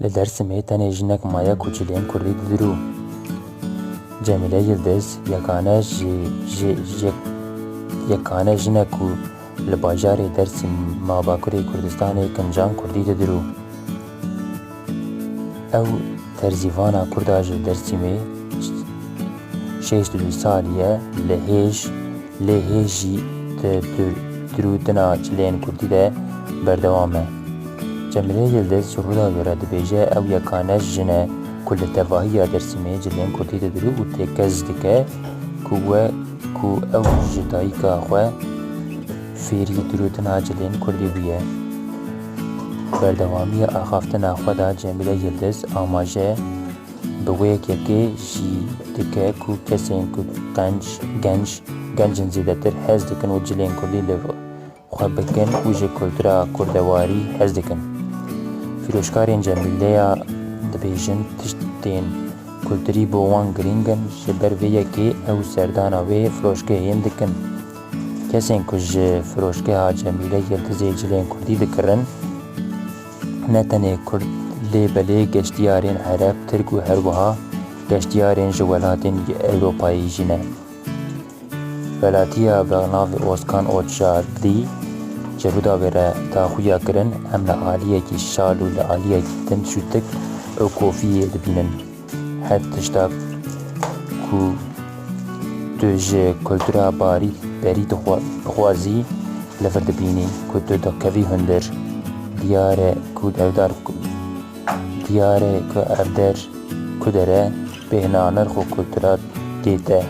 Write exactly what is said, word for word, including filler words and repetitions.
Li Dêrsimê tenê jinek maye ku cilên kurdî didirû. Cemîle Yildiz yekane ji, ji, ji yek-, yekane jin e ku li bajarê Dêrsim a Bakurê Kurdistanê kincan kurdî didirû. Ew terzîvana kurda ji Dêrsimê şêst û du salî ye, li hêj, lê hêj jî di dir-, dirûtina cilên kurdî de berdewam e. Cemîle Yildiz ji Rûdawê re dibêje, ew yekane jin e ku li tevahiya Dêrsimê cilên kurdî didirû û têkez dike ku we, ku ew ji dayika xwe fêrî dirûtina cilên kurdî bûye. Berdewamiya axaftina xwe de Cemîle Yildiz amaje bi wê yekê jî dike ku kesên ku qenc, genc, gencên zêdetir hez dikin û cilên kurdî li xwe bikin û ji kultura kurdewarî hez dikin. Firoşkarên Cemîleya dibêjin tiştên kulturî bo wan girîng in, ji ber vê yekê ew serdana wê firoşgehên dikin. Kesên ku ji firoşgeha Cemîle Yildizê cilên kurdî dikirin, ne tenê kurd, lê belê geştiyarên ereb, tirk û her wiha geştiyarên ji welatên Ewropayê jî ne. Welatiya bi navê Ozkan Ocalan ji Rûdawê re daxuya kirin, em li aliyekî şal û li aliyekî din şûtik û kofiyê dibînin. Her tişta ku tu ji kultura barî, berî dixwa-, dixwazî li vir dibînî, ku tu dikevî hundir. Diyar e ku evdar ku, diyar e ku evder ku dere bêhna nirx û kultura dê te.